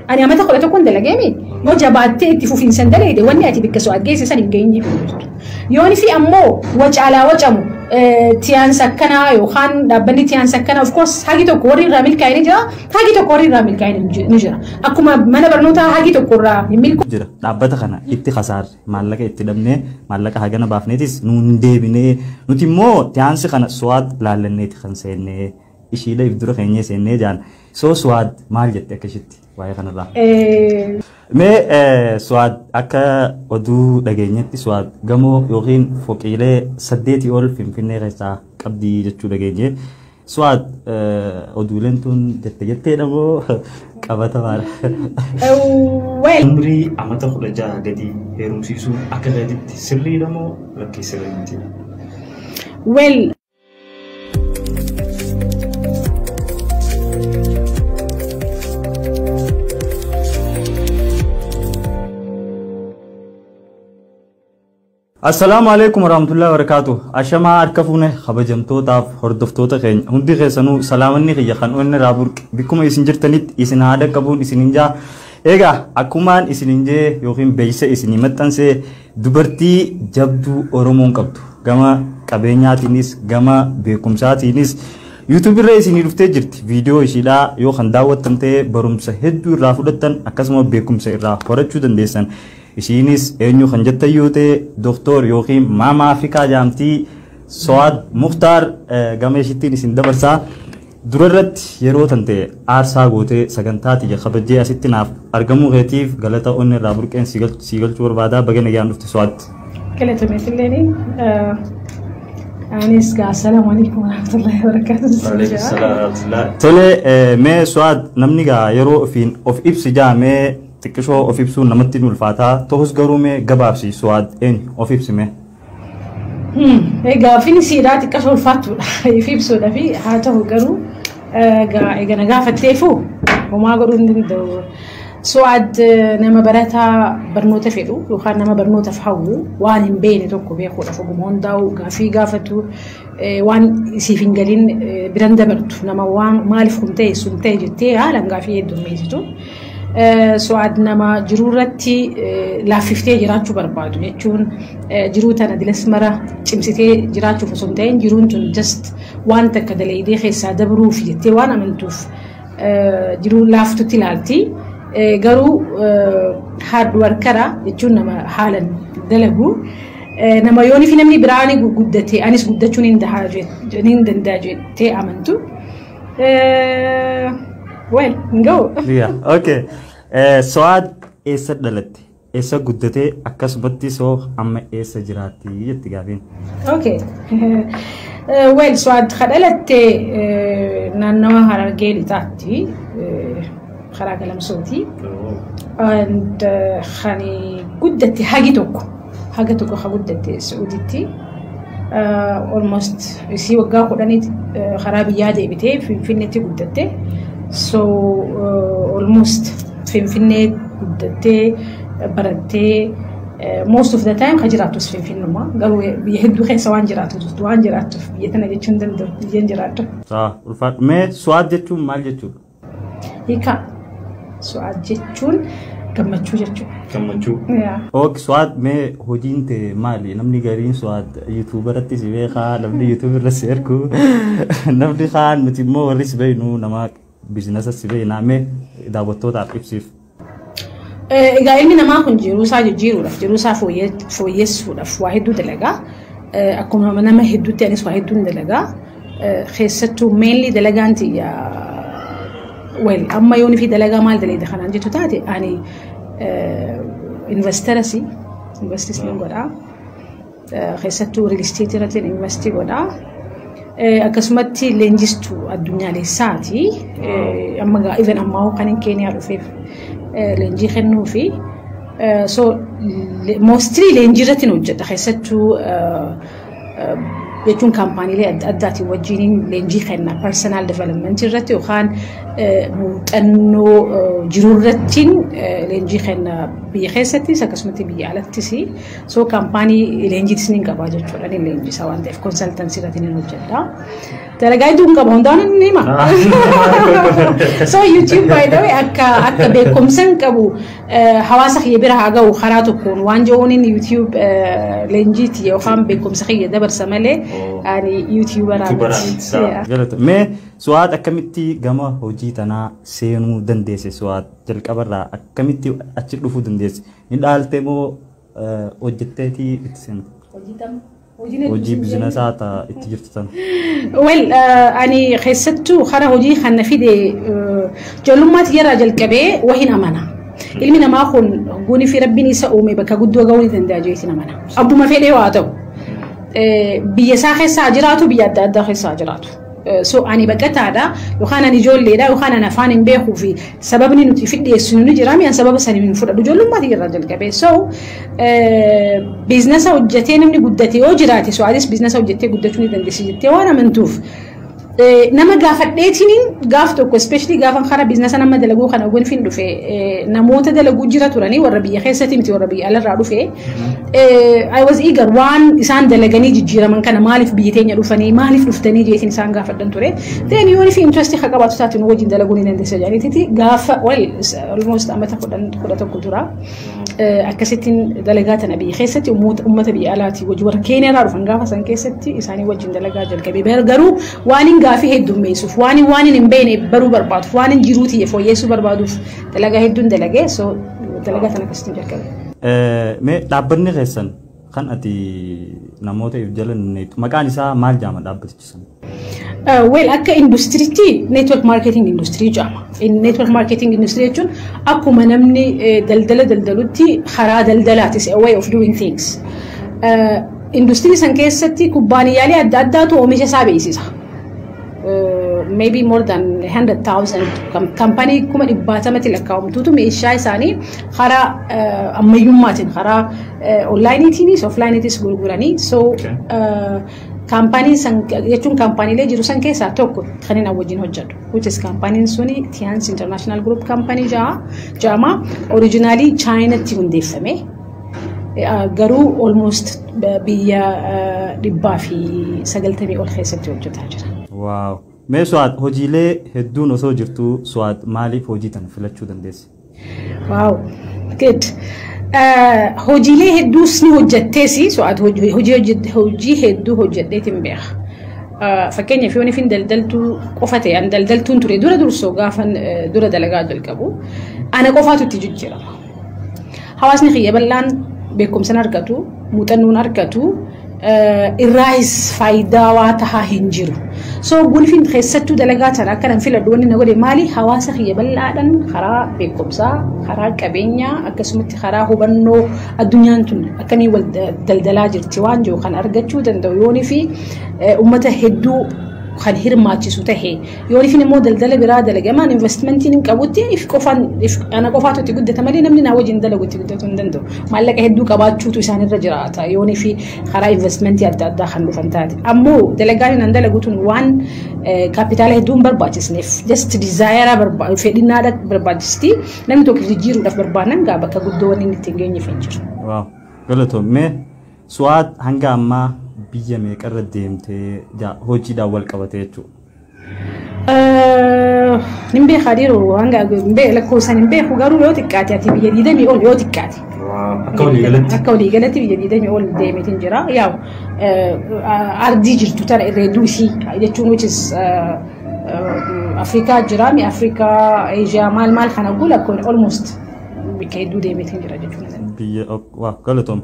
Ani amata 11 dalageemi. Yoo jabaattee itti fufiinsan dalagde wanni ati bikka Su'aad geesse san hin geenye jirtu. Yooni fi ammoo wacaalaa wacamu tiyaansa akkanaa yookaan dhaabbanni tiyaansa akkanaa, of course hagi tokko warri irraa milkaa'e ni jira, hagi tokko warri irraa milkaa'e ni jira. Akkuma mana barnootaa hagi tokko irraa hin milkaa'u. Jira. Dhaabbata kana itti kasaarre, maallaqa itti dhabnee, maallaqa hagana baafneetis nuun deebinee, nuti immoo tiyaansi kana Su'aad laallanneeti kan seennee, ishiidha if dura keenyee seennee jaan. Soo Su'aad maal jette akka ishitti waa'ee kanarraa? Mee Su'aad, akka oduu dhageenyetti Su'aad gamoo yookiin foqiilee 8 ol Finfinnee keessaa qabdii jechuu dhageenye. Su'aad, oduuleen tun jette jetteedha moo qabatamaadha? Well, Umrii amata 16 gadi heerumsiisuun akka gaditti sirriidha moo lakkii sirrii miti? Well, Assalaamu alaikum warahmatullahi wabarakatuh. Ashamaa harka fuune, kabajamtootaaf hordoftoota keenya. Hundi keessanuu salaamanni kiyya kan onni irraa burqe bikkuma isin jirtanitti isin haada qabuun isin hin jaa. Egaa akkumaan isin hin jee yookiin beeksisa isinii maxxansee, dubartii jabduu Oromoon qabdu gama qabeenyaatiinis gama beekumsaatiinis YouTube irra isinii dhuftee jirti. Viidiyoo ishiidhaa yoo kan daawwattan ta'e barumsa hedduu irraa fudhattan, akkasuma beekumsa irraa horachuu dandeessan. Ishiinis eenyu kan jettan yoo ta'e, Doktor yookiin Maama Afrikaa jaamtii, So'aad Muktaar gama ishittiin isin dabarsaa. Dura irratti yeroo tan ta'e aarsaa gootee sagantaa tiyya kabajjee asitti naaf argamuu keetiif galata onni irraa burqeen si galchuu barbaadaa. Baga nagaan dhufte, So'aad. Galatomeetilleen anis gaa assalaamu alaikum warahmatullahi wabarakatuh. Tole, mee So'aad, namni gaa yeroo ofiin of ibsi jaamee xiqqishoo of ibsuun namatti ni ulfaataa ta'us, garuu mee gabaabsi, So'aad eenyu, of ibsi mee? Egaa finisiidhaa xiqqashoo ulfaattuudha if ibsuudha fi haa ta'u garuu egaa na gaafatteefu homaa godhuu hin danda'u. Su'aad nama barataa barnoota fedhu yookaan nama barnootaaf hawwu, waan hin beekne tokko beekuudhaaf oguma hundaa'u gaafii gaafatu, waan isiif hin galin biran dabartu, nama waan maaliif kun ta'e sun ta'e jettee haalaan gaafii heddummeessitu. Su'aad nama jiruu irratti laaffiftee jiraachuu barbaadu, jechuun jiruu tana dilas mara cimsitee jiraachuuf osoo hin ta'in, jiruun tun just waan takka dalaydee keessaa dabruuf jettee waan amantuuf jiruu laaftutti ilaalti. Garuu hard worker jechuun nama haalan dalagu. Nama yoonii fi namni biraan guddate anis guddachuun hin danda'a jettee amantu. Well, hin ga'u. Yeah, okay. So'aad eessa dhalatte? Eessa guddatee? Akkasumatti soo amma eessa jiraatti jetti gaafiin? Okay. Well, Su'aad ka dhalatte naannawa Harargee Lixaatti, karaa Galamsooti. And kan guddatte hagi tokko haga tokko ka guddatte Sa'uuditti. Almost isii waggaa 10 karaa biyyaa deebitee Finfinneetti guddatte. So almost Finfinnee guddattee barattee, most of the time ka jiraattus Finfinnuma. Garuu biyya hedduu keessa waan jiraattuuf biyya tana jechuun danda'u biyya jiraattu. Saa ulfaadhu. Mee Su'aad jechuun maal jechuudha? Hiika Su'aad jechuun gammachuu jechuudha. Gammachuu. Yeah. Ok, Su'aad, mee hojiin tee maali? Namni gariin Su'aad YouTube irratti si beekaa, namni YouTube irra si ergu, namni kaan nuti immoo warri si beeknu nama business si beeknaa, mee daawwattootaaf ibsiif. Egaa ilmi namaa kun jiruu isaa jijjiiruudhaaf, jiruu isaa fooyyessuudhaaf waa hedduu dalagaa. Akkuma nama hedduutti anis waa hedduun dalagaa. Keessattuu mainly dalagaan tiyya, well, amma yoonii fi dalagaa maal dalagda kanaan jettu taate, ani investor asi, invest is ni godhaa. Keessattuu real estate irratti invest godhaa. Akkasumatti leenjistuu addunyaalessaati. Amma even ammaa kan hin Keeniyaa dhufeef leenjii kennuu fi so mostly leenjii irratti hojjedha, keessattuu jechuun kaampaaniilee adda addaatiin wajjiniin leenjii kenna, personal development irratti yookaan muuxannoo jiruu irrattiin leenjii kenna, biyya keessattis akkasumatti biyya alattis. So kaampaanii leenjiitis ni qabaa jechuudha, ni leenjisa waan ta'eef consultancy irratti ni hojjedha. Dalagaa hedduu hin qaba, hundaan ni hima. So YouTube, by the way, akka beekumsa hin qabu hawaasa kiyya bira haa ga'u karaa tokkoon waan jiruun inni YouTube leenjiiti yookaan beekumsa kiyya dabarsa malee ani YouTuberaa miti. Galata. Mee Su'aad, akkamitti gama hojii tanaa seenuu dandeesse? Su'aad, jalqabarraa akkamitti achi dhufuu dandeesse? Ni dhaalte moo hojjetteetii itti seente? Hojii bizinesaa ta'a itti jirtu tana. Well, ani keessattuu karaa hojii kana fide ijoollummaatti yeroo jalqabee wahin amana. Ilmi namaa kun goonii fi Rabbiin isa uume bakka guddoo gahuu ni danda'a jeetiin amana. Abbuma fedhee waa ta'u. Biyya isaa keessa jiraatu, biyya adda addaa keessa jiraatu. So ani baqataadha yookaan ani ijoolleedha yookaan ani afaan hin beekuu fi sababni nuti fi dhiyeessinu ni jira, mi'aan sababa sanii hin fudhadhu ijoollummaatti irraa jalqabee. So biizinasa hojjetee namni guddate yoo jiraate, so atis biizinasa hojjettee guddachuu ni dandeessi jettee waan amantuuf nama gaafadheetiin gaaf tokko, especially gaafa karaa biizinasa nama dalaguu kana gonfiin dhufe, namoota dalaguu jira turanii, warra biyya keessatti miti, warra biyya alarraa dhufe. I was eager waan isaan dalaganii jijjiiraman kana, maaliif biyya teenya dhufanii, maaliif dhuftanii jeetiin isaan gaafadhan ture. Then yoon fi interest haa qabaatu taate nu wajjin dalaguu ni dandeessa jedhaniititi gaafa, well, almost amata 11 dura akkasittiin dalagaa tana biyya keessatti uummata biyya alaatii wajjin, warra Keeniyaarraa dhufan gaafa san keessatti, isaanii wajjin dalagaa jalqabe. Garuu waan hin gaafii heddummeessuuf, waan hin beekne baruu barbaaduuf, waan hin jiruu tiyya fooyyessuu barbaaduuf dalagaa hedduun dalagee, so dalagaa tana akkasittiin jalqabe. Mee dhaabbanni keessan kan ati namoota if jala neetu maqaan isaa maal jedhama dhaabbatichi sun? Well, akka industiriitti network marketing industry jedhama. Network marketing industry jechuun akkuma namni daldala daldalutti karaa daldalaatis, a way of doing things. Industirii san keessatti kubbaaniyyaalee adda addaatu oomisha isaa beeksisa. Maybe more than 100,000 kaampanii 100,000tti lakkaa'amtuutu meeshaa isaanii karaa ammayyummaatiin, karaa onlaayiniitiinis offlaayiniitis gurguranii. So kaampaniin san jechuun kaampaniilee jiru san keessaa tokko kan inni wajjin hojjedhu. Which is kaampaniin suni Tiens International Group Company jedhama. Originally Chaayinatti hundeeffame. Garuu almost biyya 190 ol keessatti hojjetaa jira. Wow. Mee Su'aad, hojiilee hedduun osoo jirtuu Su'aad maaliif hojii tana filachuu dandeesse? Wow. Good. Hojiilee hedduus ni hojjetteesi, Su'aad hojii hedduu hojjedheetiin beeka. Fakkeenyaaf yoo nifin daldaltuu qofa ta'e, an daldaltuun ture dura dursoo gaafan dura dalagaa jalqabu ana qofaatu itti jijjiirama. Hawaasni kiyya bal'aan beekumsan argatu, muuxannoon argatu, irraayis faayidaa waa tahaa hin jiru. So gunfin keessattuu dalagaa tana akka nan filadhu wanni na godhe maali? Hawaasa kiyya bal'aadhaan karaa beekumsaa, karaa qabeenyaa, akkasumatti karaa hubannoo addunyaan tun akkamii wal daldalaa jirti waan jiru kan argachuu danda'u yoonii fi uummata hedduu kan hirmaachisu tahe, yoonii immoo daldala biraa dalagamaan investimentiin hin qabutti if qofaan ana qofaatu itti guddata malee namni naa wajjin dalagu itti guddatu hin danda'u. Maallaqa hedduu qabaachuutu isaanirra jiraata yoonii fi karaa investimentii adda addaa kan dhufan taate. Ammoo dalagaan nan dalagu tun waan kaapitaala hedduu hin barbaachisneef, just desire, fedhinnaadha barbaachisti. Namni tokko jijjiiruudhaaf barbaadan gaa bakka guddoo wanni inni ittiin geenyeef hin jiru. Wow. Galatoom. Mee Su'aad, hanga ammaa biyya meeqarra deemtee hojiidhaan wal qabate jechuudha? Nin beekaa dhiiroo, hanga lakkoofsaan hin beeku, garuu yoo xiqqaate ati biyya 20 ol yoo xiqqaate. Akka waliigalatti. Akka waliigalatti biyya 20 ol deemeetiin jira. Yaa'u ardii jirtu tana irra hedduu isii jechuun, which is Afrikaa jira, mi Afrikaa, Eeshiyaa, maal maal kana gula almost bakka hedduu deemeetiin jira jechuudha. Biyya waa galatoom.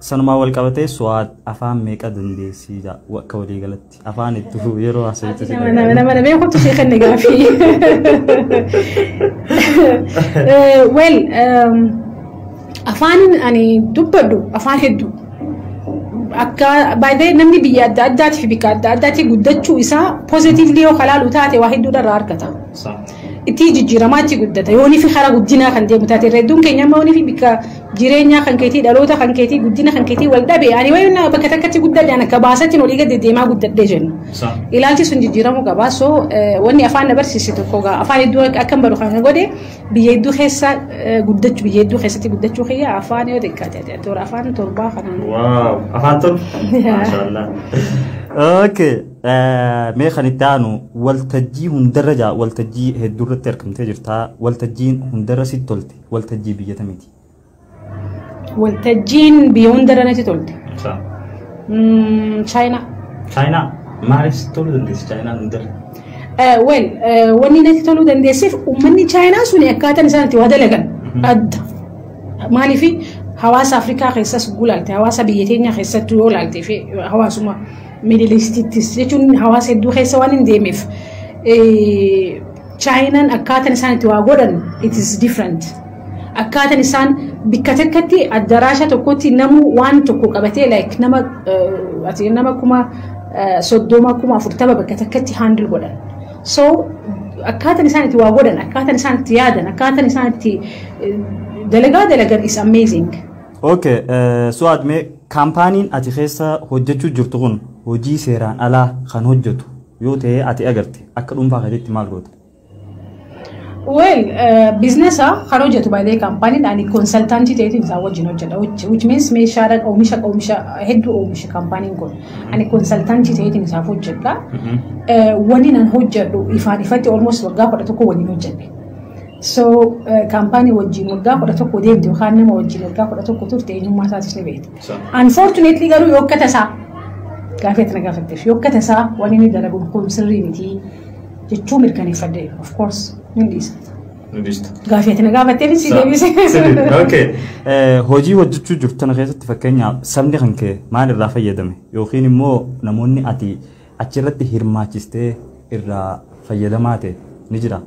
Sanumaa wal qabatee Su'aad afaan meeqa dandeessii akka waliigalatti afaan itti yeroo haasa'etti si Nama nama beekutu si kenne gaafii. Well, afaan ani dubbadhu afaan hedduu. Akka baay'ee namni biyya adda addaatii fi biyya adda addaatti guddachuu isaa positively yoo kalaalu taate waa hedduudha irraa argata. Itti jijjiiramaatti guddata. Yoonii fi karaa guddinaa kan deemu taate, irra hedduun keenya amma yoonii fi bikka jireenyaa kan keetii, dhaloota kan keetii, guddina kan keetii wal dhabe, ani wayi bakka takkatti guddadhe, ani akka baasatti olii gadi deemaa guddadhee jenna. Ilaalchi sun jijjiiramuu qaba. So wanni afaan na barsiise tokko gaa afaan hedduu akka hin baru kan godhe biyya hedduu keessa guddachuu, biyya hedduu keessatti guddachuu kiyya. Afaan yoo xiqqaate toora afaan torbaa kanaan. Wow, afaan torba. Maashaallah. Okay. Mee kan itti aanu waltajjii hundarra jaa waltajjii hedduu irratti argamtee jirta. Waltajjiin hundarra sitti tolte waltajjii biyya kamiiti? Waltajjiin biyya hundarra natti tolte. Chaayinaa. Chaayinaa maaliif sitti toluu dandeessi Chaayinaan hundarra? Well, wanni natti toluu dandeesseef uummanni Chaayinaa suni akkaataan isaan itti waa dalagan adda. Maaliif hawaasa Afrikaa keessas gulaalte, hawaasa biyya teenya keessattuu yoo ilaalte fi hawaasuma Middle Eastittis jechuun hawaasa hedduu keessa waan hin deemeef, Chaayinaan akkaataan isaan itti waa godhan, it is different. Akkaataan isaan bikka takkatti addaraasha tokkotti namu waan tokko qabatee, like nama ati nama 30,000, 40,000 bakka takkatti handle godhan. So akkaataan isaan itti waa godhan, akkaataan isaan itti yaadan, akkaataan isaan itti dalagaa dalagan is amazing. Okay, Su'aad, mee kaampaaniin ati keessa hojjechuu jirtu kun hojii seeraan alaa kan hojjetu yoo ta'e ati agarte, akka dhuunfaa keetitti maal goota? Well, businessa kan hojjetu baay'ee kaampaaniin ani consultantii ta'eetiin isaan wajjin hojjedha. Which means meeshaadhaan oomisha hedduu oomisha kaampaaniin kun. Ani consultantii ta'eetiin isaaf hojjedha. Wanni nan hojjedhu ifaan ifatti almost waggaa 11 waliin hojjedhe. So kaampaanii wajjin waggaa 11 deemte yookaan nama wajjin waggaa 11 turte eenyummaa isaatis ni beekta. Unfortunately garuu yoo akka tasaa gaafii ati na gaafatteef, yoo akka tasaa wanni inni dalagu kun sirrii miti jechuu mirkaneeffadhe, of course ni dhiisa. Gaafii ati na gaafatteef si deebise. Okay. Hojii hojjechuu jirtu tana keessatti fakkeenyaaf sabni kan kee maal irraa fayyadame yookiin immoo namoonni ati achirratti hirmaachistee irraa fayyadamaa ta'e ni jira?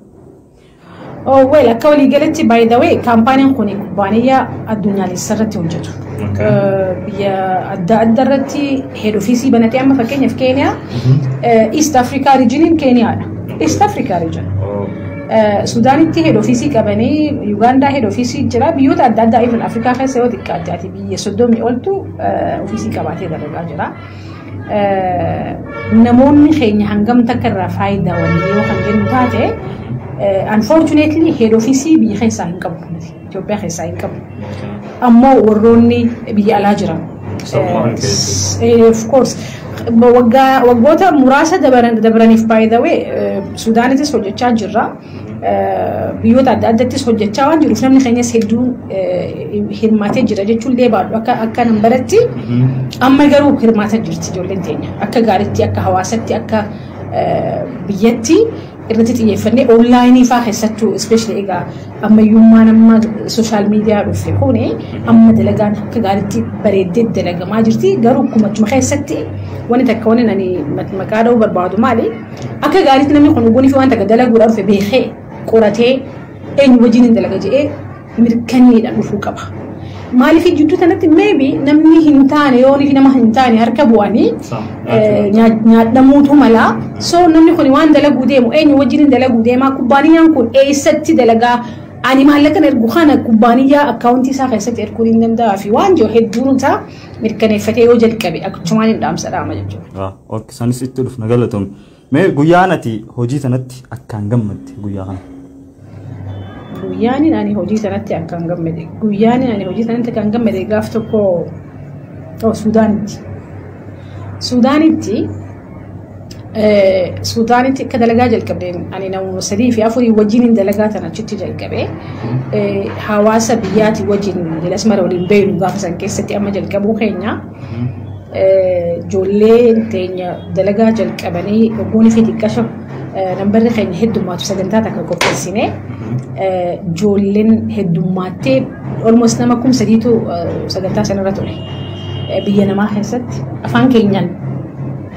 Oh, well, akka waliigalatti, by the way, kaampaaniin kun kubbaaniyyaa addunyaalessa irratti hojjetu. Biyya adda adda irratti head office banatee, amma fakkeenyaaf Keeniyaa, East Africa regioniin Keeniyaadha. East Africa region. Sudaanitti head office qabanii, Yugaandaa head office jira, biyyoota adda addaa, even Afrikaa keessa yoo xiqqaatte ati biyya 30 oltu office qabaatee dalagaa jira. Namoonni keenya hangam takka irraa faayidaa walii yoo kan jennu taate, unfortunately head office biyya keessaa hin qabu, Itoophiyaa keessaa hin qabu. Ammoo warroonni biyya alaa jiran. Of course waggoota muraasa dabaraniif, by the way, Sudaanittis hojjechaa jirra. Biyyoota adda addattis hojjechaa waan jiruuf namni keenyas hedduun hirmaatee jira jechuun illee baadhu akka nan baratti. Amma garuu hirmaataa jirti ijoolleen teenya akka gaariitti, akka hawaasatti, akka biyyatti irratti xiyyeeffannee onlineii faa keessattuu, especially egaa ammayyummaan amma social media dhufe kuni amma dalagaan akka gaariitti bareeddee dalagamaa jirti. Garuu akkuma achuma keessatti wanni takka wanni ani maqaa dha'uu barbaadu maali, akka gaariitti namni kun dhuguunii fi waan takka dalaguudhaan dhufe beekee, qoratee, eenyu wajjin hin dalaga jedhee mirkanniidhaan dhufuu qaba. Maaliif jidduu kanatti maybe namni hin taane yoo nama hin taane harka bu'anii nyaadhamuutu mala. So namni kun waan dalaguu deemu eenyu wajjin dalaguu deemaa, kubbaaniyyaan kun eessatti dalagaa, ani maallaqa ergu kana kubbaaniyyaa akkaawuntii isaa keessatti erguu hin danda'a fi waan jiru hedduun isaa mirkaneeffatee yoo jalqabe akkumaan hin dhaamsa dhaama jechuudha. Ok, sanis itti dhufna, galatoomne. Mee guyyaan ati hojii sanatti akkaan gammadde guyyaa kana? Guyyaan ani hojii sanatti akkaan gammade. Guyyaan ani hojii sanatti akkaan gammade gaaf tokko Suudaanitti. Suudaanitti akka dalagaa jalqabdeen ani namuma sadii fi afurii wajjin hin dalagaa tan achitti jalqabe. Hawaasa biyyaati wajjin jelas mara waliin beeynu gaafa san keessatti amma jalqabuu keenya. Ijoollee teenya dalagaa jalqabanii ogguun fi xiqqasho nambarri keenya heddummaatu sagantaa takka qopheessine, ijoolleen heddummaattee almost nama 3,000tu sagantaa sanarra ture. Biyya namaa keessatti afaan keenyaan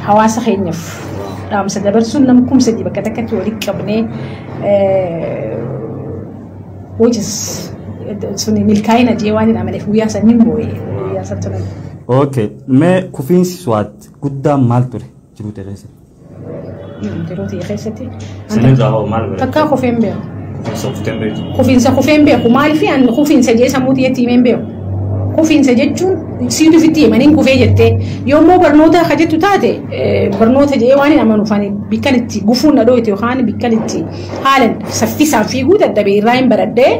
hawaasa keenyaaf dhaamsa dabarsuun nama 3,000 bakka takkatti walitti qabnee, which is suni milkaa'ina jee waan hin amaneef guyyaa san hin boo'e guyyaa san turan. Okay, mee kufiinsi Su'aad guddaan maal ture jiruu ta'e keessatti? Jiruu ta'e keessatti. Sinirraa hoo maal baratte? Takkaa kufeen beeku. Kufiinsa kufteen beektu? Kufiinsa kufeen beeku. Maaliif ani kufiinsa jee sammuu xiyyeetti himeen beeku. Kufiinsa jechuun siitu ofitti himaniin kufee jettee yommuu barnoota akka jettu taate, barnoota jedhee waan hin amanuuf ani bikkan itti gufuun na dhooyte yookaan bikkan itti haalan saffisaan fiiguu dadhabee irraa hin baradhee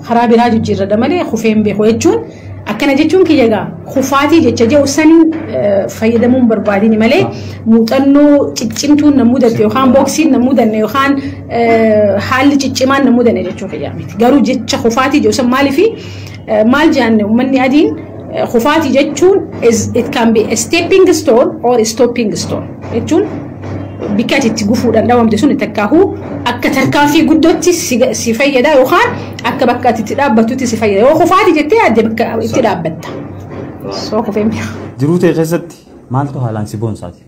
karaa biraa jijjiirradha malee kufeen beeku jechuun Akkana jechuun kiyya egaa kufaatii jecha jedhu saniin fayyadamuun barbaadini malee, muuxannoo ciccimtuun na mudatte yookaan booksiin na mudanne yookaan haalli ciccimaan na mudanne jechuu kiyyaa miti. Garuu jecha kufaatii jedhu san maaliifi maal jedhan, uummanni adiin kufaatii jechuun it can be a stepping stone or a stopping stone jechuun, bikka ati itti gufuudhaan dhawamte sun takkaahuu akka tarkaanfii guddootti si fayyada yookaan akka bakka ati itti dhaabbattutti si fayyada. Yoo kufaatii jettee yaadde, bakka itti dhaabbatta. So kufee mi'a. Jiruu ta'e keessatti maaltu haalaan si boonsaati?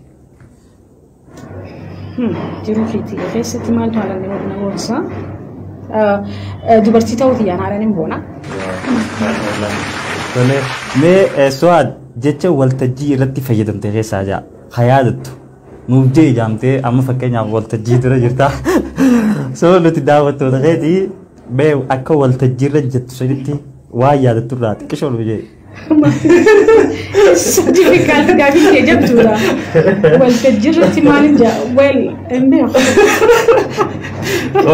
Jiruu keetii keessatti maaltu haalaan na boonsa? Dubartii ta'uu kiyyaan haalaan hin boona. Tole, mee Su'aad, jecha waltajjii irratti fayyadamte keessaa jaa haa yaadattu nuuf jee jaamtee, amma fakkeenyaaf waltajjii dura jirta. So nuti daawwattoota keetii, mee akka waltajjii irra jettu sanitti waan yaadattu irraa xiqqishoo nuuf jee. It's so difficult, gaafii kee jabduudha. Waltajjii irratti maalin jaa? Well, hin beeku.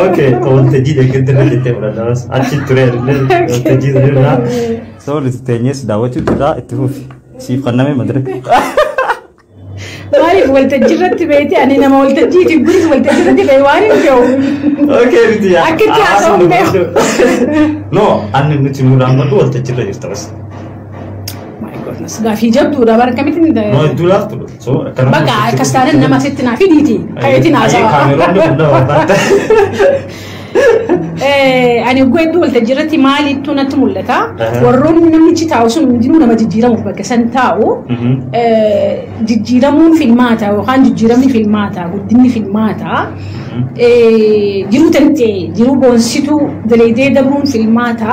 Okay, waltajjii deeggartii irra jettee fudhadhamas achi ture waltajjii irraa. So nuti teenyees daawwachuu jirra, itti fufi. Siif kanname madiraka. Maaliif waltajjii irratti beekte, ani nama waltajjiitiin kunis waltajjii irratti beeku waan hin beeku. Okay, nuti yaa. Akka itti haasa'u hin beeku. No, ani nuti nurraan badhu waltajjii irra jirta bas. My goodness, gaafii jabduudha bara akkamitti. No, hedduu laaftu. So akkana. Bakka akkas taanaan nama asitti naa fidiiti. Kayeetiin haasawa. Kaameroonni kun nama barbaadda. Ani oguu hedduu waltajjii irratti maaliittu natti mul'ata? Warroonni namichi taa'u sun hundinuu nama jijjiiramuuf bakka san taa'u. Jijjiiramuun filmaata yookaan jijjiiramni filmaata, guddinni filmaata. Jiruu tantee jiruu boonsituu daleedee dabruun filmaata.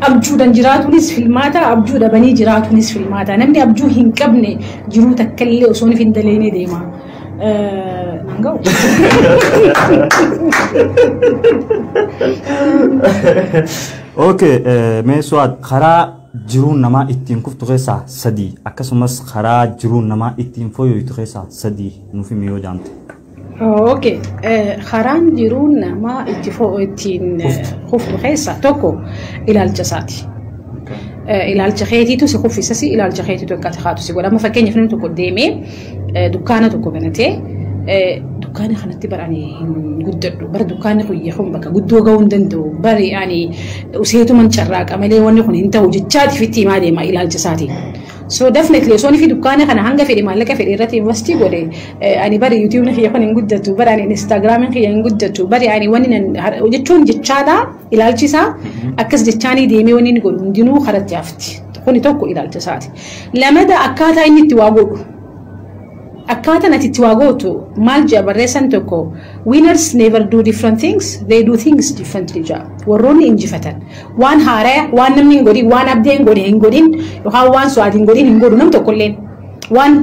Abjuudhaan jiraatuunis filmaata, abjuu dhabanii jiraatuunis filmaata. Namni abjuu hin qabne jiruu takka illee osoo hin daleene deema. Naan ga'u. Okay, mee Su'aad, karaa jiruun namaa ittiin kuftu keessaa sadii, akkasumas karaa jiruun namaa ittiin fooyyooytu keessaa sadii nuuf himi yoo jaamte. Okay, karaan jiruun namaa itti ittiin kuftu keessaa tokko ilaalcha isaati. Ilaalcha keetiitu si kuffisas, ilaalcha keetiitu akka ati haatu si godha. Amma fakkeenyaaf namni tokko deemee dukkaana tokko banatee, dukkaana kanatti bara ani hin guddadhu, bara dukkaanni kun kun bakka guddoo gahuu hin danda'u, bari ani useetuman carraaqa malee wanni kun hin ta'u jechaatiif itti himaa deema ilaalcha isaatiin. So definitely osoo fi dukkaana kana hanga fedhe maallaqa fedhe irratti invest godhe, ani bari YouTube'n kiyya kun hin guddatu, bari ani Instagram'n kiyya hin guddatu, bari ani wanni nan jechuun jechaadha, ilaalchi isaa akkas jechaanii deemee wanni inni godhu hundinuu karatti hafti. Kuni tokko ilaalcha isaati. Lamada, akkaataa inni itti waa godhu. Akkaataan ati itti waa gootu maal jedha barreessan tokko, "Winners never do different things, they do things differently" jedha. Warroonni injifatan waan haaraa, waan namni hin godhin, waan abdee hin godhin hin godhin yookaan waan su'aati hin godhin hin godhu nam tokkolleen. Waan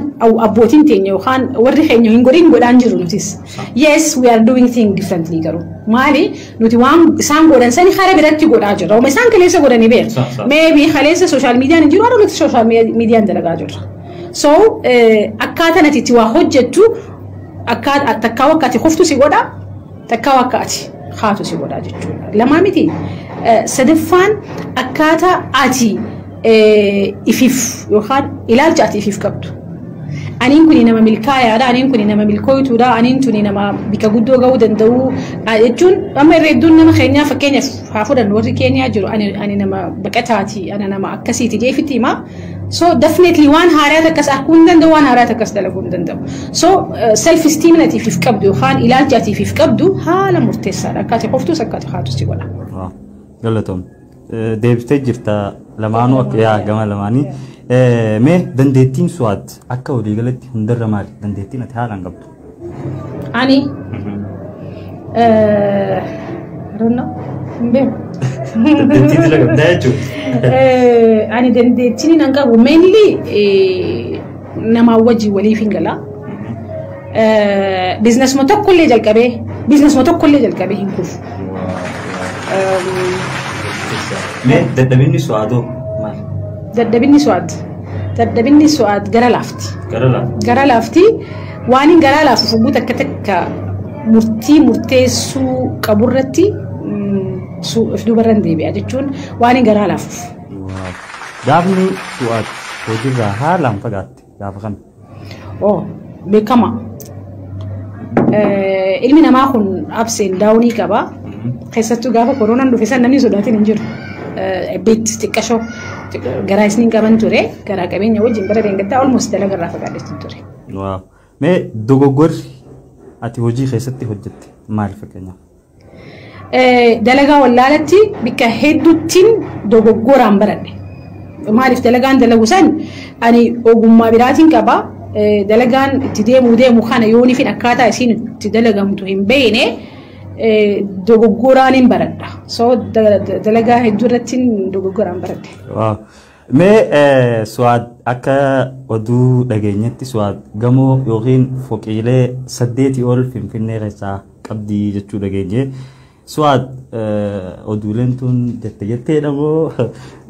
abbootiin teenya yookaan warri keenya hin godhin godhaan jiru nutis. Yes, we are doing things differently, garuu maali, nuti waan isaan godhan sani kara biratti godhaa jirra. Oma isaan kaleessa godhanii beeku. Maybe kaleessa social mediaan hin jiru, har'a nuti social mediaan dalagaa jirra. So akkaataan ati itti waa hojjettu takkaa akka ati kuftu si godha, takkaa akka ati haatu si godha jechuudha. Lamaa miti. Sadaffaan, akkaataa ati ifiif yookaan ilaalcha ati ifiif qabdu. Aniin kuni nama milkaayaadha, aniin kuni nama milkooytuudha, aniin tuni nama bika guddoo gahuu danda'u jechuun, amma irra hedduun nama keenyaa, fakkeenyaaf haa fudhannu warri Keeniyaa jiru, ani nama baqataati, ana nama akkasiiti jee ifitti himaa. So definitely waan haaraa takkas arguu hin danda'u, waan haaraa takkas dalaguu hin danda'u. So self esteem ati ifiif qabdu yookaan ilaalcha ati ifiif qabdu haala murteessaadha. Akka ati kuftus akka ati haatus si godha. Galatoom. Deebistee jirta lamaanuu akka yaa gama lamaanii. Mee dandeettiin Su'aad akka waliigalatti hundarra maali? Dandeettiin ati haalaan qabdu. Ani I don't know. Hin beeku. Dandeettii dila qabdaa jechuudha. Ani dandeettiin nan qabu mainly namaa wajjin waliif hin gala. Businessuma tokkollee jalqabee hin kufu. Mee dadhabinni Su'aadoo maali? Dadhabinni Su'aad. Dadhabinni Su'aad gara laafti. Gara lafa. Gara laafti, waan hin garaa laafu fugguu takka takka murtii murteessuu qaburratti suuta. If duubarran deebi'a jechuun waan hin garaa laafuuf. Gaafni Su'aad hojiirraa haalaan fagaatte gaafa kana. Oh, beekama. Ilmi namaa kun ups and downii qaba. Keessattuu gaafa koronaan dhufe san namni sodaatiin hin jiru. Beetti xiqqashoo garaa isiniin qaban ture. Garaa qabeenya wajjin bara deengaddaa almost dalagarraa fagaadhetti ture. Wow. Mee dogoggorri ati hojii keessatti hojjette maal fakkeenyaaf? Dalagaa wallaalatti bakka hedduuttiin dogoggoraan baradhe. Maaliif dalagaan dalagu san ani ogummaa biraatiin qaba. Dalagaan itti deemuu deemu kana yoonifin akkaataa isiin itti dalagamtu hin beekne dogoggoraan hin baradha. So dalagaa hedduu irratti dogoggoraan baradhe. Wow. Mee Su'aad, akka oduu dhageenyetti Su'aad gamoo yookiin foqiilee 8 ol Finfinnee keessaa qabdii jechuu dhageenye. Su'aad, oduuleen tun jette jetteedha moo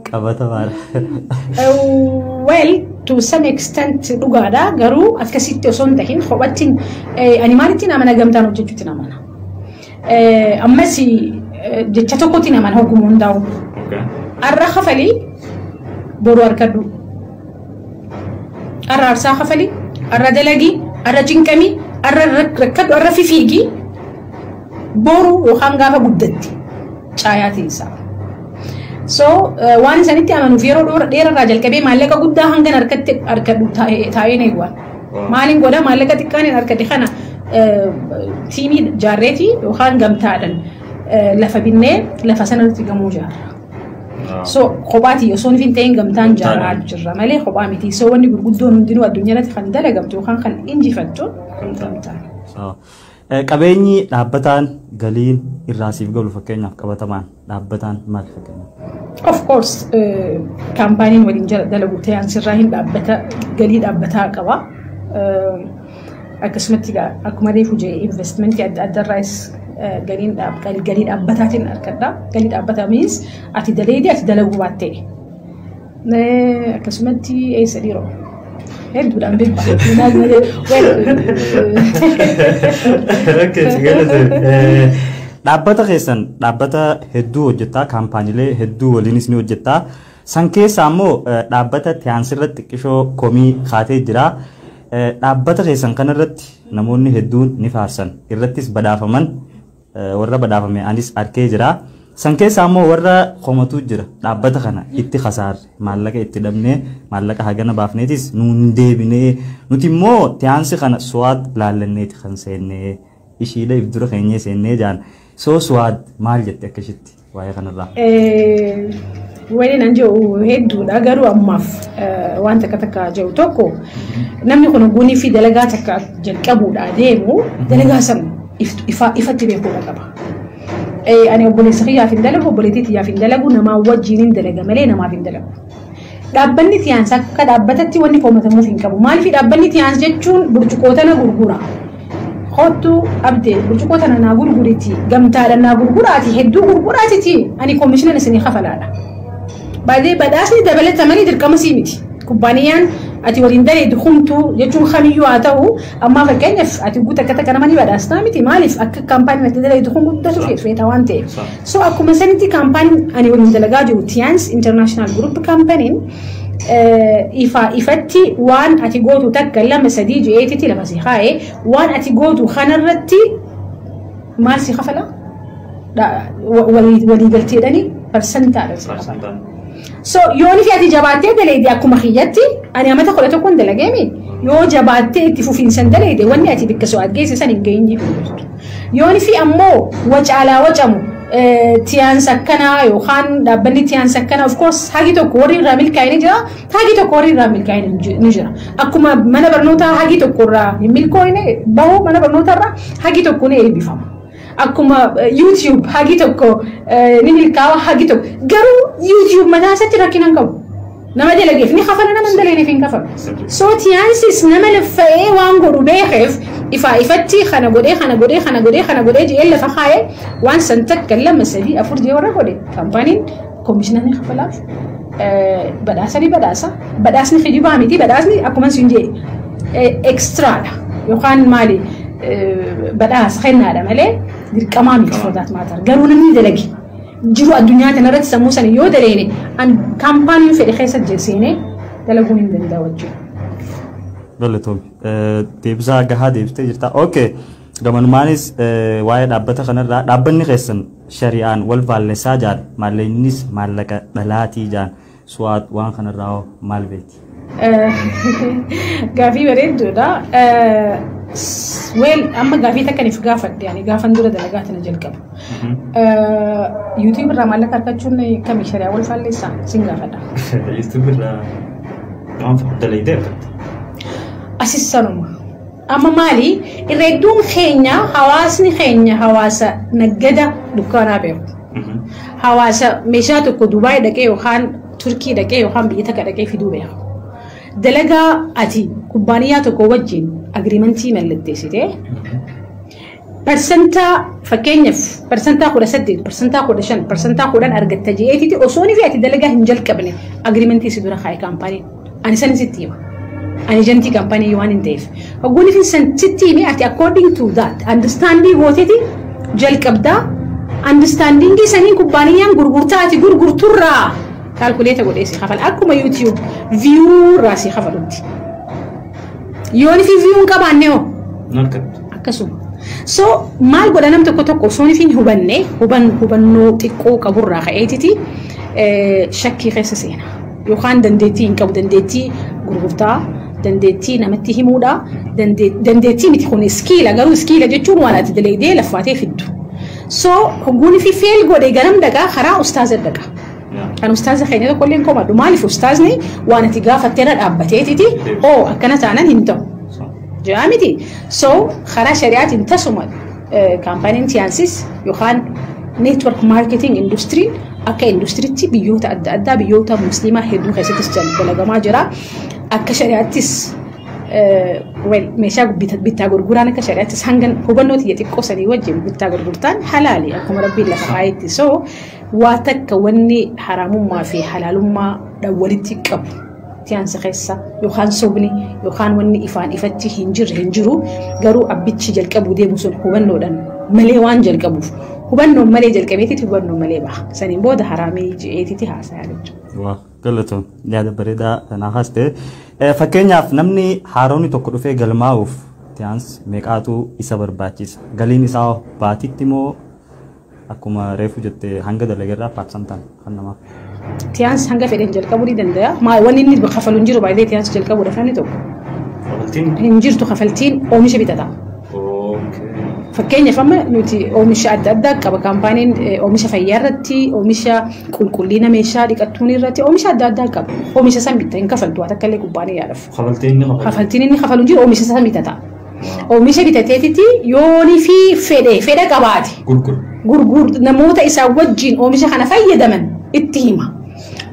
qabatamaadha? Well, to some extent dhugaadha, garuu akkasitti osoo hin tahin kophattiin ani maalittiin amana, gamtaan hojjechuutti amana. Ammas jecha tokkotti amana hogguma hundaa'u. Arra kafalii boru harkadhu. Arra aarsaa kafalii, arra dalagii, arra cinqamii, arra rakkadhu, arra fifiigii, boru yookaan gaafa guddatti caayaatiin isaa. So waan isanitti amanuuf yeroo dheerarraa jalqabee maallaqa guddaa hangan harkatti harkadhu taa'ee eeguwan. Maaliin godha, maallaqa xiqqaan hin harkadhe kana tiimii jaarreetii yookaan gamtaadhaan lafa binnee lafa sanarratti gamoo ijaarra. So kophaati osoo hin ta'in gamtaan ijaaraa jirra malee kophaa miti. So wanni gurguddoon hundinuu addunyaa irratti kan dalagamtu yookaan kan injifattu gamtaan. Qabeenyi dhaabbataan galiin irraa siif galu fakkeenyaaf qabatamaan dhaabbataan maal fakkeenyaaf? Of course, kaampaaniin waliin dalagu ta'an sirraa hin dhaabbata, galii dhaabbataa qaba. Akkasumatti akkuma reefu jee investmentii adda addarraas galii dhaabbataatiin argadha. Galii dhaabbataa means ati daleedii ati dalaguu baattee. Akkasumatti eessa dhiiroo? Hedduudhaan beeku. Dhaabbata keessan dhaabbata hedduu hojjettaa, kaampaaniilee hedduu waliinis ni hojjettaa. San keessa ammoo dhaabbata tiyaansirratti xiqqishoo komii kaatee jira. Dhaabbata keessan kanarratti namoonni hedduun ni faarsan. Irrattis badhaafaman, warra badhaafame anis arkee jira. San keessa ammoo warra komatu jira. Dhaabbata kana itti kasaarre, maallaqa itti dhabnee, maallaqa hagana baafneetis nuun deebinee, nuti immoo tiyaansi kana Suwaad laallanneeti kan seennee, ishiidha if dura keenyee seennee jaan. So Suwaad maal jette akka ishitti waa'ee kanarraa? Waliin an jedhu hedduudha, garuu ammaaf waan takka takka jedhu tokko, namni kun guunii fi dalagaa takka jalqabuudha deemu dalagaa san ifatti beekuudha qaba. Ani obboleessa kiyyaaf hin dalagu, obboleettii kiyyaaf hin dalagu, namaa wajjin hin dalaga malee namaaf hin dalagu. Dhaabbanni tiyaansa akka dhaabbatatti wanni komatamuuf hin qabu. Maaliif dhaabbanni tiyaans jechuun burcuqqoo tana gurgura. Kottu abdee, burcuqqoo tana naa gurguriti, gamtaadhaan naa gurguraati, hedduu gurguraatiti, ani koomishinan isinii kafalaadha. Baay'ee badhaasni dabalatamanii dirqama sii miti. Kubbaaniyyaan ati waliin daleedu humtuu jechuun kamiyyuu haa ta'u, ammaa fakkeenyaaf ati guutuu akka takka nama ni badhaastaa miti, maaliif akka kaampaaniin ati daleedu kun guddatu feeta waan ta'eef. So akkuma sanitti kaampaaniin ani waliin dalagaa jiru, Tiyaans International Group kaampaaniin, ifa ifatti waan ati gootu takka lama sadii je'eetiti lafa si kaa'ee, waan ati gootu kanarratti maal si kafala, waliigalteedhani parsantaadha si kafala. So yooni fi ati jabaattee daleede, akkuma kiyyatti ani amata 11n dalageemi, yoo jabaattee itti fufiinsan daleede, wanni ati bikka so'aat geesse san hin geenye. Yooni fi ammoo wacaalaa wacamu tiyaansa akkanaa yookaan dhaabbanni tiyaansa akkanaa, of course hagi tokko warri irraa milkaa'e ni jira, hagi tokko warri irraa milkaa'e ni jira. Akkuma mana barnootaa hagi tokko irraa hin milkoofne bahu, mana barnootaa irraa hagi tokko ni eebbifama. Akkuma YouTube hagi tokko ni milkaa'a, hagi tokko garuu YouTube mataa isaatti rakkina hin qabu. Nama dalageef ni kafala, nama hin dalagneef hin kafalu. So tiyaansis nama laffa'ee waan godhu beekeef ifaa ifatti kana godhee, kana godhee, kana godhee, kana godhee jedhee lafa kaa'ee, waan san takka lama sadii afur jedhee warra godhe kaampaaniin koomishina ni kafalaaf. Badhaasa ni badhaasa. Badhaasni kijibaa miti, badhaasni akkuma siin jedhe extraadha yookaan maali, badhaasa kennaadha malee dirqamaa miti for that matter. Garuu namni dalage Jiru addunyaa kanarratti sammuu sana yoo daleene an kaampaaniin fedhe keessa seenee dalaguun hin danda'u jechuudha. Galatoomi. Deebisaa gahaa deebistee jirta. Okay. Gamanumaanis waa'ee dhaabbata kanarraa, dhaabbanni keessan shari'aan wal faallessaa jaan, maallaqnis maallaqa dhalaatii jaan, Su'aad waan kanarraa hoo maal beekti? Gaafii bareedduudha. Well, amma gaafii takka if gaafadhe, ani gaafan dura dalagaa tana jalqabu. YouTube irraa maallaqa argachuun kami shari'aa wal faalleessaa sin gaafadha. YouTube irraa waan dalaydee argatte. Asis sanuma. Amma maali, irra hedduun keenya, hawaasni keenya hawaasa naggada dukkaanaa beeku. Hawaasa meeshaa tokko Dubaay dhaqee yookaan Turkii dhaqee yookaan biyya takka dhaqee fiduu beeku. Dalagaa ati kubbaaniyyaa tokko wajjin agreement mallatteessitee parsantaa, fakkeenyaaf 18%, 15%, 10% argatta je'eetiti osoo fi ati dalagaa hin jalqabne agreement si dura kaa'e kaampaaniin. Ani san sitti hima. Ani agent kaampaanii waan hin ta'eef. Hogguun fi san sitti hime, ati according to that understanding gooteeti jalqabdaa. Understanding saniin kubbaaniyyaan gurgurtaa ati gurgurturraa calculate godhee si kafala, akkuma YouTube view irraa si kafalutti. Yoon fi view hin qabaanne hoo? Narkattu. Akkasuma. So maal godha, nam tokko tokko osoo hin hubanne hubannoo xiqqoo qaburraa ka'eetiti shakkii keessa seena. Yookaan dandeettii hin qabu, dandeettii gurgurtaa, dandeettii namatti himuudha, dandeettii miti kun skill, garuu skill jechuun waan ati dalaydee laffaatee fiddu. So hogguun fi fail godhe garam dhaqaa? Karaa ustaaza dhaqa. Kan ustaaza keenya tokko illee hin komadhu. Maaliif? Ustaazni waan ati gaafatteerra dhaabbateetiti oo akkana taanan hin ta'u. Jaa miti. So karaa shari'aatiin tasuma kaampaaniin Tiyaansis yookaan network marketing industiriin akka industiriitti biyyoota adda addaa, biyyoota musliimaa hedduu keessattis dalagamaa jira. Akka shari'aattis, meeshaa bittaa gurguraan akka shari'aattis hangan hubannoo xiyya xiqqoo sanii wajjin bittaa gurgurtaan halaali akkuma Rabbiin lafa kaayetti. So waa takka wanni haraamummaa fi halaalummaa walitti qabu Tiyaansa keessa yookaan sobni yookaan wanni ifaan ifatti hin jirre hin jiru. Garuu abbichi jalqabuu deemu sun hubannoodhaan malee waan jalqabuuf, hubannoon malee jalqabeetiti hubannoon malee baha. Saniin booda haraamii je'eetiti haasayaa jechuudha. Waa, galatoon, yaada bareedaa kanaa haaste. Fakkeenyaaf namni haaromni tokko dhufee galmaa'uuf Tiyaans meeqaatu isa barbaachisa? Galiin isaa baatitti moo akkuma reefu jette hanga dalagarraa paarsantaan kan namaa? Tiyaans hanga fedhan jalqabuu ni danda'a. Maa wanni inni kafalu hin jiru baay'ee Tiyaans jalqabuudhaaf namni tokko. Kafaltiin? Hin jirtu kafaltiin, oomisha bitata. Fakkeenyaaf amma nuti oomisha adda addaa qaba kaampaaniin, oomisha fayyaa irratti, oomisha qulqullina meeshaa dhiqattuun irratti oomisha adda addaa qaba. Oomisha san bitta, hin kafaltu waan akka illee kubbaaniyyaadhaaf. Kafaltiin inni kafalu? Kafaltiin inni kafalu hin jiru, oomisha san bitata. Oomisha bitateetiti yoonii fi fedhe fedha qabaate. Gurguru. Gurgur namoota isaa wajjin oomisha kana fayyadaman itti hima.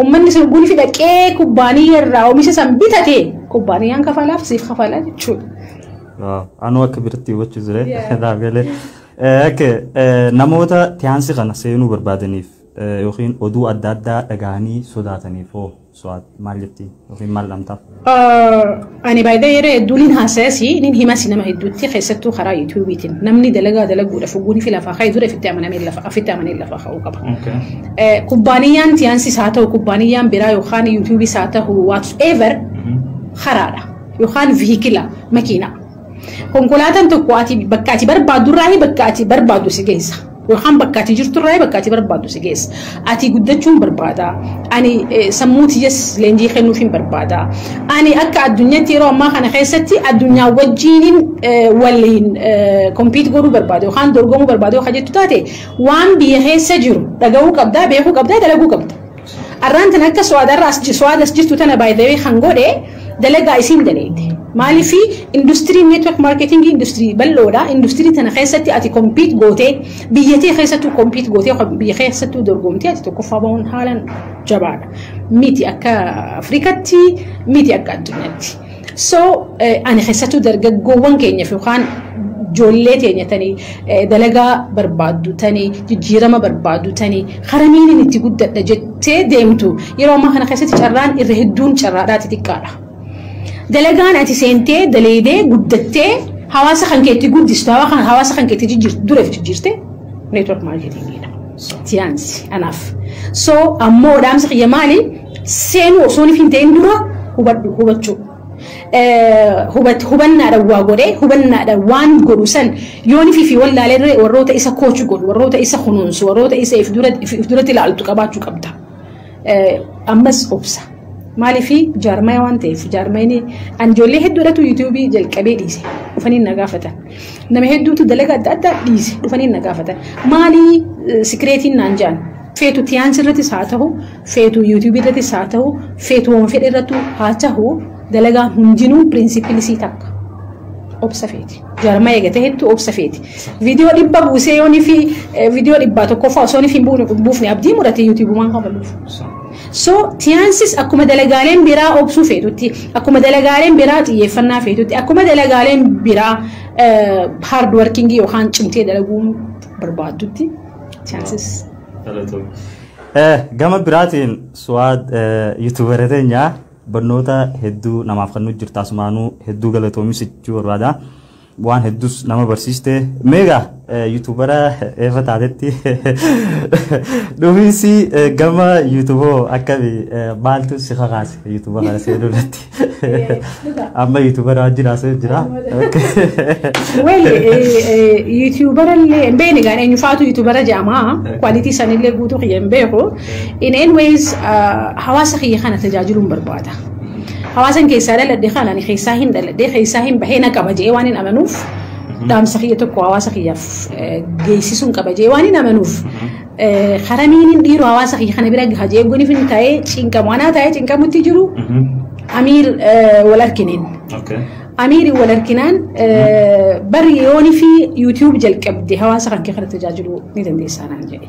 Uummanni sun guni fi dhaqee kubbaaniyyaa irraa oomisha san bitate, kubbaaniyyaan kafalaaf, siif kafalaa jechuudha. Anuu akka biratti hubachuu ture. Dhaabgalee. Okay, namoota tiyaansi kana seenuu barbaadaniif yookiin oduu adda addaa dhagahanii sodaataniif hoo Su'aad maal jetti yookiin maal dhamtaaf? Ani baay'ee yeroo hedduu nin haasayasi, nin himasi nama hedduutti, keessattuu karaa YouTubeiitiin, namni dalagaa dalaguudhaaf ogguun fi lafaa ka'e dura ofitti amanamee lafa ofitti amanee lafaa ka'uu qaba. Kubbaaniyyaan Tiyaansis haa ta'u, kubbaaniyyaan biraa yookaan YouTubeis haa ta'u, whatever, karaadha yookaan vehicle, makiinaa. Konkolaataan tokko ati bakka ati barbaaddu irraa bakka ati barbaaddu si geessa. Yookaan bakka ati jirtu irraa bakka ati barbaaddu si geessa. Ati guddachuun barbaada. Ani sammuu tiyyas leenjii kennuuf hin barbaada. Ani akka addunyaatti yeroo ammaa kana keessatti addunyaa wajjiin waliin compete godhuu barbaada yookaan dorgomuu barbaada yookaan jettu taate, waan biyya keessa jiru dhaga'uu qabdaa, beekuu qabdaa, dalaguu qabda. Arraan tana akka Suwaad as jirtu tana baay'ee kan godhe dalagaa isiin daleete. Maaliif? Industirii network marketing industirii bal'oodha. Industirii tana keessatti ati compete gootee, biyya tee keessattuu compete gootee, biyya keessattuu dorgomtee ati tokkoffaa bahuun haalaan jabaadha. Miti akka Afrikatti, miti akka addunyaatti. So ani keessattuu dargaggoowwan keenyaaf yookaan ijoollee teenya tanii dalagaa barbaaddu, tanii jijjiirama barbaaddu, tanii karamiin itti guddadha jettee deemtu, yeroo ammaa kana keessatti carraan irra hedduun carraadhaa xixiqqaadha. Dalagaan ati seentee daleedee guddattee hawaasa kan keetti guddistu, hawaasa kan keetti jijjiirtu, dureef jijjiirte network marketingiidha. Tiyaansi anaaf. So ammoo dhaamsi kiyya maali? Seenuu osoo hin ta'in dura hubadhu, hubachuu. Hubannaadhaan waa godhee, hubannaadhaan waan godhu san yoon fi wallaalee warroota isa coach godhu, warroota isa kunuunsu, warroota isa if duratti ilaaltu qabaachuu qabda. Ammas obsa. Maaliif jaarmaya waan ta'eef, jaarmayni an ijoollee hedduudhatu YouTubeii jalqabee dhiise, dhufanii na gaafatan. Nama hedduutu dalagaa adda addaa dhiise, dhufanii na gaafatan. Maalii secretiin naan jedhan? Feetu tiyaansi irrattis haa ta'u, feetu YouTubeii irrattis haa ta'u, feetu waan fedhe irrattu haa ta'u, dalagaan hundinuu principleisii takka. Obsa feeti. Jaarmaya eegate hedduu obsa feeti. Viidiyoo 100 buusee yoonii fi viidiyoo 101ffaa osoo hin buufne abdii murate YouTubeumaan kafaluuf. So tiyaansis akkuma dalagaaleen biraa obsuu feetutti, akkuma dalagaaleen biraa xiyyeeffannaa feetutti, akkuma dalagaaleen biraa hard workingii yookaan cimtee dalaguu barbaaddutti tiyaansis. Gama biraatiin Suwaad, YouTubera teenya barnoota hedduu namaaf kan nuti jirtu, asumaanuu hedduu galatoomis jechuu barbaada. Waan hedduus nama barsiiste. Meegaa YouTubera eefa taatetti dhufiinsi gama YouTubeoo akkami, maaltu si kakaase YouTubea kana seenuu irratti? Amma YouTubera wajjin haasa'u jira. Well, YouTubera illee hin beekne gaan eenyufaatu YouTubera jedhama. Quality sanillee guutuu kiyya hin beeku. In anyways, hawaasa kiyya kana tajaajiluun barbaada. Hawaasan keessaa dhaladhe kana ani keessaa hin dhaladhe, keessaa hin bahee na qaba jedhee waan hin amanuuf, dhaamsa kiyya tokko hawaasa kiyyaaf geessisuun qaba jedhee waan hin amanuuf, karamiin hin dhiiru hawaasa kiyya kana bira gaha jedhee goniif hin ta'ee cinqamu anaa ta'ee cinqamutti jiru Amiir wal arkineen. Amiiri wal arkinaan bari yoonii fi YouTube jalqabde hawaasa kan kee kana tajaajiluu ni dandeessaa naan jedhe.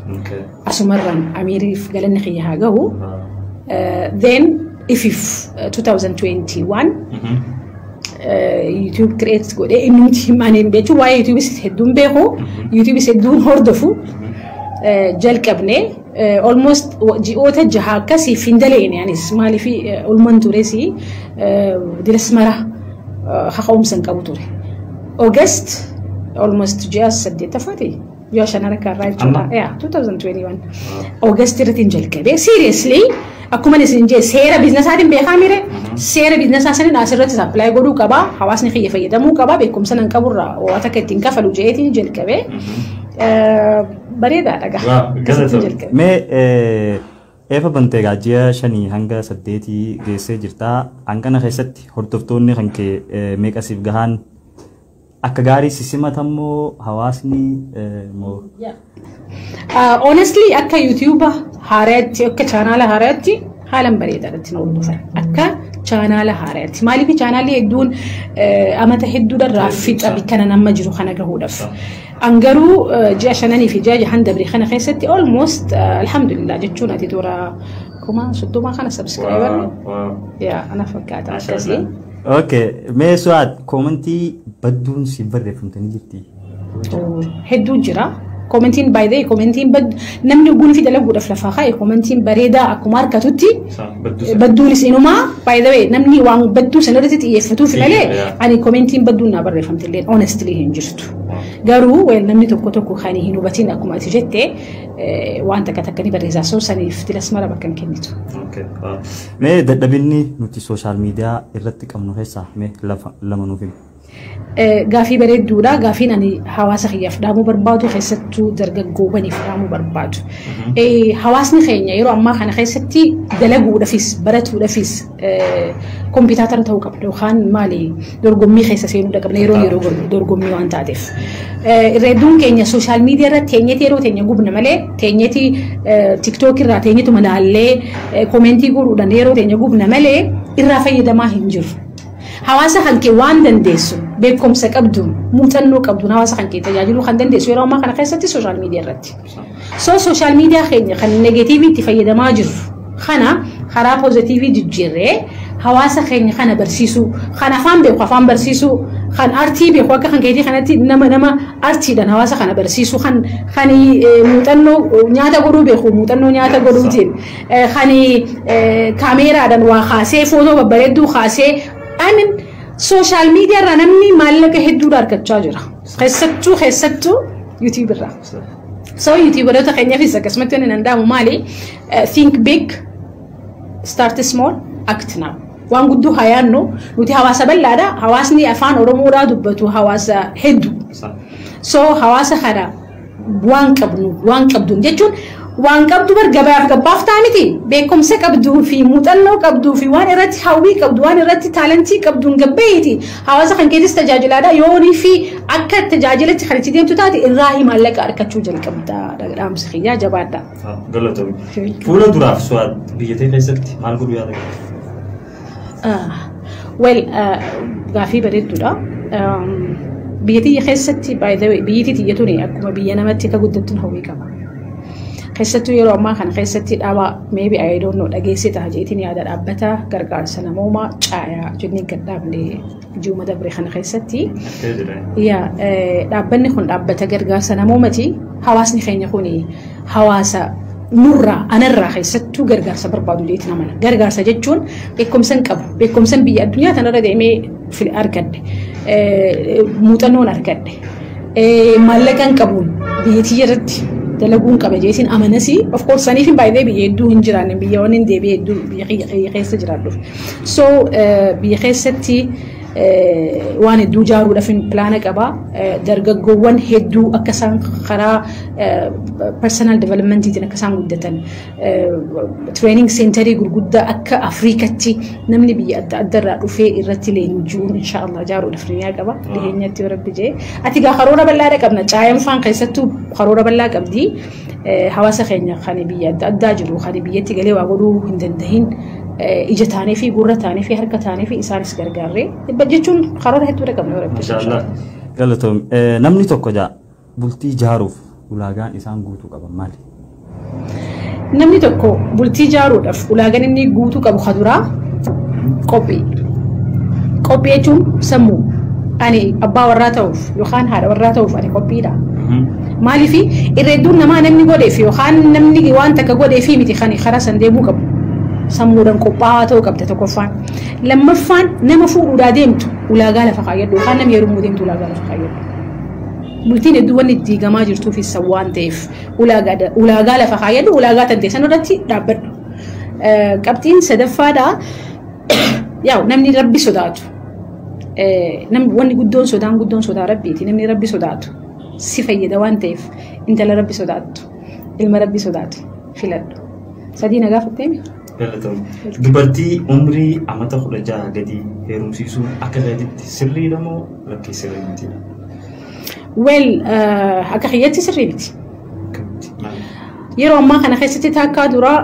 Asumarraan Amiiriif galanni kiyya haa gahu. Then ifif 2021 YouTube create godhee, inni ani jechuun waa'ee YouTubeis hedduun beeku, YouTubeis hedduun hordofu, jalqabne almost ji'oota 6 akkasiif hin daleene. Anis maaliif ulman tures dilas mara kaka'umsa hin qabu ture. August, almost ji'a saddeettaffaati. Ji'a shan harka irraa jechuudha. Yeah, 2021. August irratti hin jalqabe. Seriously, akkuma isin jee seera businessaatiin beekaa mire, seera businessaa saniin asirratti apply godhuu qaba. Hawaasni kiyya fayyadamuu qaba. Beekumsa nan qaburraa waan akka ittiin kafalu jeetiin jalqabe. Bareedaadha gaa. Mee eefa bantee egaa ji'a 5 hanga 8 geessee jirtaa. Hangana keessatti hordoftoonni kan kee meeqa siif gahaan? Akka gaarii si simatammoo hawaasni moo? Honestly, akka YouTube haaraatti, akka channela haaraatti haalan bareedaadha na hordofan. Akka channela haaraatti. Maaliif channelli hedduun amata hedduudharraa fixa bikkana nama jiru kana gahuudhaaf. An garuu ji'a shananii fi ji'a jahan dabre kana keessatti almost, alhamdulillah jechuun, ati toora 30,000 kana subscriber. Yaa, ana fakkaata akkasii. Okay, mee Su'aad, commentii badduun siif barreeffamte ni jirti? Hedduu jira. Commentiin baay'ee, commentiin namni ogguun fi dalaguudhaaf lafaa ka'e commentiin bareedaa akkuma harkatutti badduunis inumaa. By the way, namni waan badduu sanarratti xiyyeeffatuuf malee ani commentiin badduun naa barreeffamte illee honestly hin jirtu. Garuu well, namni tokko tokko kan hin hubatin akkuma ati jette waan takka takka ni barreessaa, so saniif tilas mara bakka hin kennitu. Mee dadhabinni nuti social media irratti qabnu keessaa mee lama nuuf himi. Gaafii bareedduudha. Gaafiin ani hawaasa kiyyaaf dhaamuu barbaadu, keessattuu dargaggoowwaniif dhaamuu barbaadu. Hawaasni keenya yeroo ammaa kana keessatti dalaguudhaafis baratuudhaafis competitor ta'uu qabna yookaan maali dorgommii keessa seenuu qabna, yeroo yeroo dorgommii waan taateef. Irra hedduun keenya social media irratti teenyeeti yeroo teenya gubna malee, teenyeeti TikTok irraa teenyetuma laallee commentii godhuudhaan yeroo teenya gubna malee irraa fayyadamaa hin jiru. Hawaasa kan kee waan dandeessu, beekumsa qabduun, muuxannoo qabduun hawaasa kan kee tajaajiluu kan dandeessu yeroo ammaa kana keessatti social media irratti. So social media keenya kan negativeii itti fayyadamaa jirru kana karaa positiveii jijjiirree hawaasa keenya kana barsiisuu, kan afaan beeku afaan barsiisuu, kan artii beeku akka kan keetii kanatti nama artiidhaan hawaasa kana barsiisuu, kan muuxannoo nyaata godhuu beeku muuxannoo nyaata godhuutiin, kan kaameeraadhaan waa kaasee footoo babbareedduu kaasee, I mean, social media irraa namni maallaqa hedduudha argachaa jira. Keessattuu YouTube irraa. So YouTuberoota keenyaafis akkasumatti wanni danda'amu maali? Think big, start small, act now. Waan guddoo haa yaadnu. Nuti hawaasa bal'aadha. Hawaasni afaan Oromoodhaa dubbatu hawaasa hedduu. So hawaasa kana waan qabnu, waan qabduun jechuun, waan qabdu bar gabaaf gabbaaf ta'a miti. Beekumsa qabduu fi muuxannoo qabduu fi waan irratti hawwii qabdu, waan irratti talentii qabduun gabbeeti hawaasa kan keessatti tajaajilaadha. Yoonii fi akka tajaajilatti kan itti deemtu taate, irraa maallaqa argachuu jalqabda. Dhaamsa kiyyaa, jabaadha. Galatoomi. Fuula duraaf Su'aad biyya ta'e keessatti maal godhuu yaada? Well, gaafii bareedduudha. Biyya tiyya keessatti, by the way, biyyi tiyya tuni akkuma biyya namatti akka guddattuun hawwii qaba. Keessattuu yeroo ammaa kana keessatti dhaaba, maybe, I don't know, dhageessee ta'a jeetiin yaada, dhaabbata gargaarsa namoomaa Caayaa jennee gad dhaabne ji'uma dabre kana keessatti. Yaa, dhaabbanni kun dhaabbata gargaarsa namoomati. Hawaasni keenya kun hawaasa nurraa, anarraa keessattuu gargaarsa barbaadu jeetiin amana. Gargaarsa jechuun beekumsa hin qabu. Beekumsa biyya addunyaa tanarra deemee argadhe. Muuxannoon argadhe. Maallaqa hin qabuun biyya tiyya irratti dalaguun qaba jeetiin amanasi. Of course, saniif hin baay'ee biyya hedduu hin jiraanne, biyya waan hin deebi'e hedduu biyya keessa jiraadhuuf. So biyya keessatti waan hedduu ijaaruudhaaf pilaana qaba. Dargaggoowwan hedduu akka isaan karaa personal developmentiitiin akka isaan guddatan, training centerii gurguddaa akka Afrikatti namni biyya adda addaa irraa dhufee irratti leenji'uun inshaallah ijaaruudhaaf ni qaba. Dhiheenyatti yoo Rabbi jee. Ati gaa karoora bal'aadha qabna. Caayaan faan keessattuu karoora bal'aa qabdi. Hawaasa keenya kan biyya adda addaa jiru, kan biyyatti galee waa godhuu hin dandahin, ija taanee fi gurra taanee fi harka taanee fi isaanis gargaarree jechuun karoora hedduudha qabna yoo Rabbi. Maashaallah. Galatoom. Namni tokko jaa bultii ijaaruuf ulaagaan isaan guutuu qaban maali? Namni tokko bultii ijaaruudhaaf ulaagaan inni guutuu qabu kaduraa qophii. Qophii jechuun sammuu. Ani abbaa warraa ta'uuf yookaan haadha warraa ta'uuf ani qophiidha. Maaliif, irra hedduun namaa namni godheef yookaan namni waan takka godheefi miti kan karaa san deemuu qabu. Sammuudhaan qophaa'aa ta'uu qabda tokkoffaan. Lammaffaan, nama fuudhuudhaa deemtu ulaagaa lafa kaayyadhu, yookaan nama heerumuu deemtu ulaagaa lafa kaayyadhu. Bultiin hedduu wanni diigamaa jirtuuf isa waan ta'eef, ulaagaa lafa kaayyadhu, ulaagaa tan ta'e san irratti dhaabbadhu. Qabxiin sadaffaadhaa, yaa'u, namni Rabbi sodaatu. Namni wanni guddoon sodaan guddoon sodaa Rabbiiti. Namni Rabbi sodaatu si fayyada waan ta'eef, intala Rabbi sodaattu, ilma Rabbi sodaatu filadhu. Sadii na gaafatteemi? Galatoomi. Dubartii umrii amata 16 gadii heerumsiisuun akka keetitti sirriidha moo lakkii sirrii miti? Well, akka kiyyatti sirrii miti. Akkamitti? Maali? Yeroo ammaa kana keessatti takkaa dura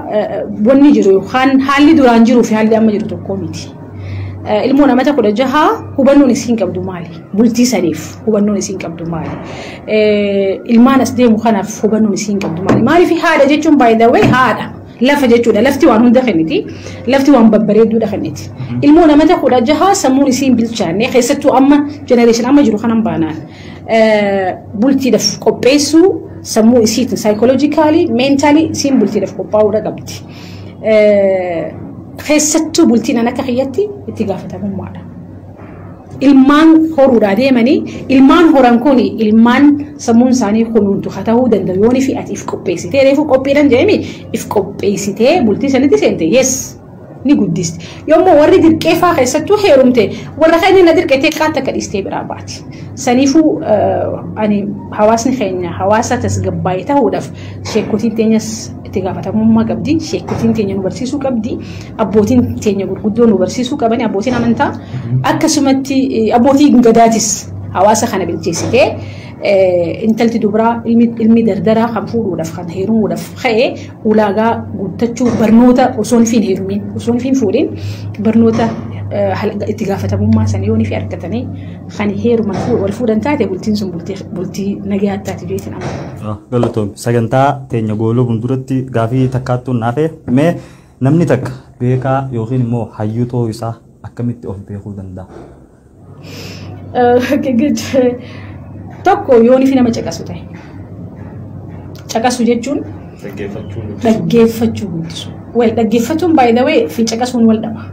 wanni jiru yookaan haalli duraan jiruu fi haalli amma jiru tokko miti. Ilmoo namata 16 hubannoon isiin qabdu maali? Bultii saniif hubannoon isiin qabdu maali? Ilmaan as deemu kanaaf hubannoon isiin qabdu maali? Maaliif, haadha jechuun, by the way, haadha. Lafa jechuudha. Lafti waan hunda kenniti. Lafti waan babbareedduudha kenniti. Ilmoo namata 16 sammuun isiin bilchaanne, keessattuu amma generation amma jiru kanan baanaan, bultiidhaaf qopheessuu sammuu isiitiin, psychologically, mentally isiin bultiidhaaf qophaa'uudha qabdi. Keessattuu bultiin an akka kiyyatti itti gaafatamummaadha. Ilmaan horuudhaa deemanii, ilmaan horan kun ilmaan sammuun isaanii kunuuntu haa ta'uu danda'u yooni fi ati if qopheessitee, reefu qophiidhaan jedhemi, if qopheessitee bultii sanitti seente, yes, ni guddisti. Yommuu warri dirqeefaa keessattuu heerumte, warra keenya na dirqetee qaata akka dhiistee biraa baati. Saniifuu ani hawaasni keenya hawaasa tasgabbaa'ee ta'uudhaaf sheekotiin teenyas itti gaafatamummaa qabdi. Sheekotiin teenya nu barsiisuu qabdi. Abbootiin teenya gurguddoo nu barsiisuu qabani. Abbootiin amantaa akkasumatti abbootiin gadaatis hawaasa kana bilcheessitee, intalti dubaraa, ilmi dardaraa kan fuudhuudhaaf, kan heerumuudhaaf ka'ee, ulaagaa guuttachuu, barnoota osoo hin heerumin, osoo hin fuudhin, barnoota itti gaafatamummaa sana yoonii fi argatanii kan heeruman, wal fuudhan taate, bultiin sun bultii nagayaa taate jeetiin amana. Galatoom. Sagantaa teenya gooluu duratti gaafii takkaattuun naafee, mee namni takka beekaa yookiin immoo hayyuu ta'uu isaa akkamitti of beekuu danda'a? Tokko, yoonii fi nama caqasu ta'e. Caqasu jechuun dhaggeeffachuu guddisu. Wal dhaggeeffatuun, by the way, fi caqasuun wal dhaba.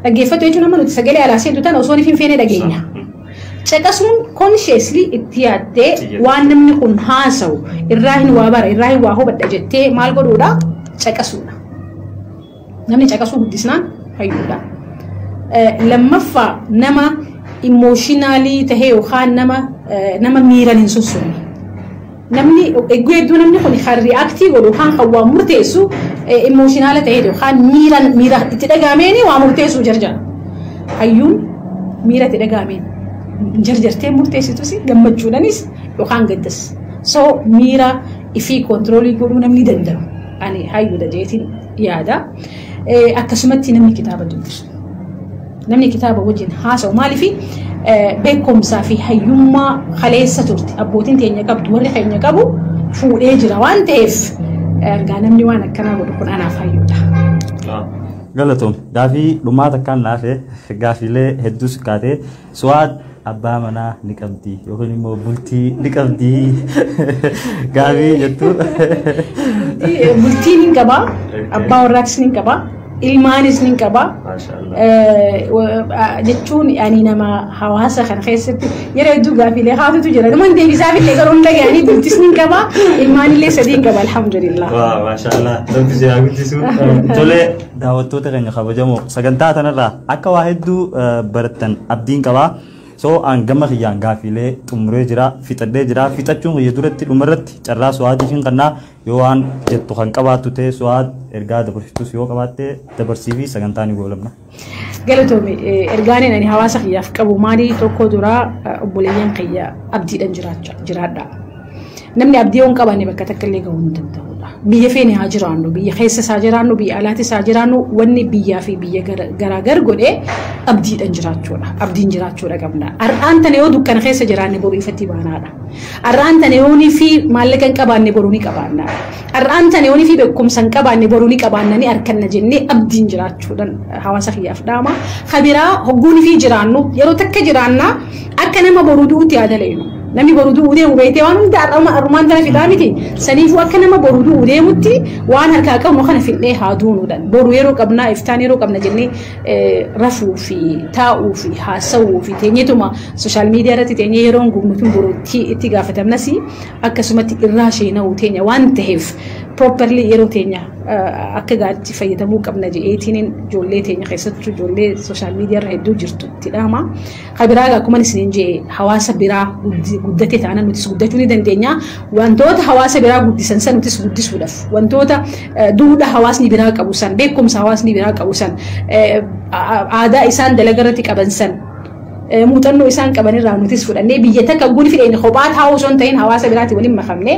Dhaggeeffatu jechuun amma nuti sagalee alaa seentu tana osoo hin feene dhageenya. Caqasuun consciously itti yaaddee waan namni kun haasa'u irraa hin waa bara irraa hin waa hubadha jettee maal godhuudha? Caqasuudha. Namni caqasuu guddisnaan hayyuudha. Lammaffaa nama emotionally tahee yookaan nama miiran hin sossoone. Namni eeguu hedduu namni kun kan react godhu yookaan kan waa murteessu emotional tahee yookaan miiran miira itti dhagahameen waa murteessuu jarjara. Hayyuun miira itti dhagahameen jarjartee murteessitus gammachuudhaanis yookaan gaddas. So miira ifii control godhuu namni danda'u. Ani hayyuudha jeetiin yaada. Akkasumatti namni kitaaba dubbisu. Namni kitaaba wajjin haasa'u maaliifi beekumsaa fi hayyummaa kaleessa turte abbootiin teenya qabdu warri keenya qabu fuudhee jira waan ta'eef ergaa namni waan akkanaa godhu kun anaaf hayyuudha. Galatoom gaafii dhumaa takkaan naafe gaafiilee hedduus kaatee Su'aad abbaa manaa ni qabdi yookiin immoo bultii ni qabdi gaafii jettu. Bultii ni qabaa, abbaa warraatis ni qabaa, ilmaanis ni qabaa. Jechuun ani nama hawaasa kana keessatti yeroo hedduu gaafiilee haatutu jira. Dhuman deebisaaf illee garuu hin dhaga'anii bultis ni qabaa, ilmaanillee sadii hin qaba alhamdulillah. Waa maashaallah rabbi si haa guddisu. Tolee daawwattoota keenya kabajamoo sagantaa kanarraa akka waa hedduu barattan abdiin qabaa. So an gama kiyyaan gaafiilee xumuree jira fixadhee jira fixachuun kiyya duratti dhumarratti carraa Su'aadiif hin kannaa yoo waan jettu kan qabaattu ta'e Su'aad ergaa dabarsitus yoo qabaatte dabarsii fi sagantaa ni goolabna. Galatoomi ergaan ani hawaasa kiyyaaf qabu maali tokko duraa obboleeyyan kiyya abdiidhaan jiraadha. Namni abdii yoo hin qabaanne bakka takka illee gahuu hin danda'udha. Biyya feene haa jiraannu, biyya keessas haa jiraannu, biyya alaatis haa jiraannu, wanni biyyaa fi biyya garaagar godhee abdiidhaan jiraachuudha. Abdiin jiraachuudha qabna. Har'aan tana yoo dukkana keessa jiraanne boru ifatti baanaadha. Har'aan tana yoo fi maallaqa hin qabaanne boru ni qabaannaadha. Har'aan tana yoo fi beekumsa hin qabaanne boru ni qabaanna ni arganna jennee abdiin jiraachuudhaan hawaasa kiyyaaf dhaama. Kabiraa hogguun fi jiraannu yeroo takka jiraannaa akka nama boru du'uutti yaada leenu. Namni boru du'uu deemu beektee waan hunda arrumaan tana fixaa miti. Saniifuu akka nama boru du'uu deemutti waan harkaa qabnu kana fixnee haa duunuudhaan. Boru yeroo qabnaa iftaan yeroo qabna jennee rafuu fi taa'uu fi haasa'uu fi teenyeetuma social media irratti teenyee yeroo gubnu tun boru itti gaafatamnas akkasumatti irraa sheena'uu teenya waan ta'eef properly yeroo teenya akka gaariitti fayyadamuu qabna jedheetiin ijoollee teenya keessattuu ijoollee social media irra hedduu jirtu itti dhaama. Kabiraa akkuma isiniin jedhe hawaasa biraa guddate taanaan nutis guddachuu ni dandeenya. Wantoota hawaasa biraa guddisan san nutis guddisuudhaaf wantoota duudhaa hawaasni biraa qabu san beekumsa hawaasni biraa qabu san aadaa isaan dalaga irratti qaban san muuxannoo isaan qaban irraa nutis fudhannee biyya takka guuni fidheen kophaa taa'uu osoo hin ta'in hawaasa biraatti waliin makamnee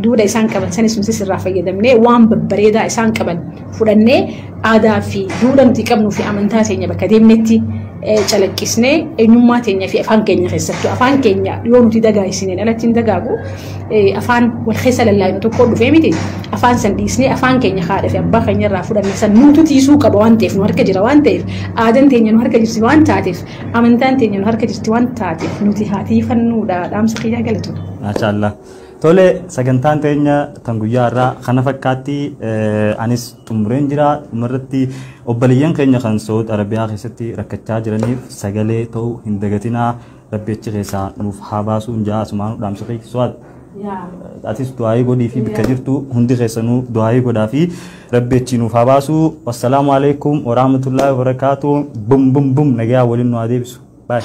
duudha isaan qaban sanis nutis irraa fayyadamnee waan babbareedaa isaan qaban fudhannee aadaa fi duudha nuti qabnuu fi amantaa keenya bakka deemnetti calaqqisnee eenyummaa teenya fi afaan keenya keessattuu afaan keenya yoo nuti dagaagsineen alatti hin dagaagu afaan wal keessa lallaayinu tokko dhufee miti afaan san dhiisnee afaan keenya haadha fi abbaa keenya irraa fudhanne san nutu tiisuu qaba waan ta'eef nu harka jira waan ta'eef aadaan teenya nu harka jirti waan taateef amantaan teenya nu harka jirti waan taateef nuti haa tiifannuudha dhaamsa kiyyaa galatu. Maashaallah. Tole sagantaan teenya tan guyyaa irraa kana fakkaatti anis xumureen jira dhumarratti obboleeyyan keenya kan Saudi Arabiyaa keessatti rakkachaa jiraniif sagalee ta'uu hin dagatinaa rabbi achi keessaa nuuf haa baasuun jaa asumaan dhaamsa kee Su'aad. Atis du'aayii godhii fi bakka jirtu hundi keessanuu du'aayii godhaa fi rabbi achi nuuf haa baasu. Wassalaamu alaikum warahmatullaahi wabarakaatuh. Bum bum bum nagayaa waliin nu haa deebisu. Bye.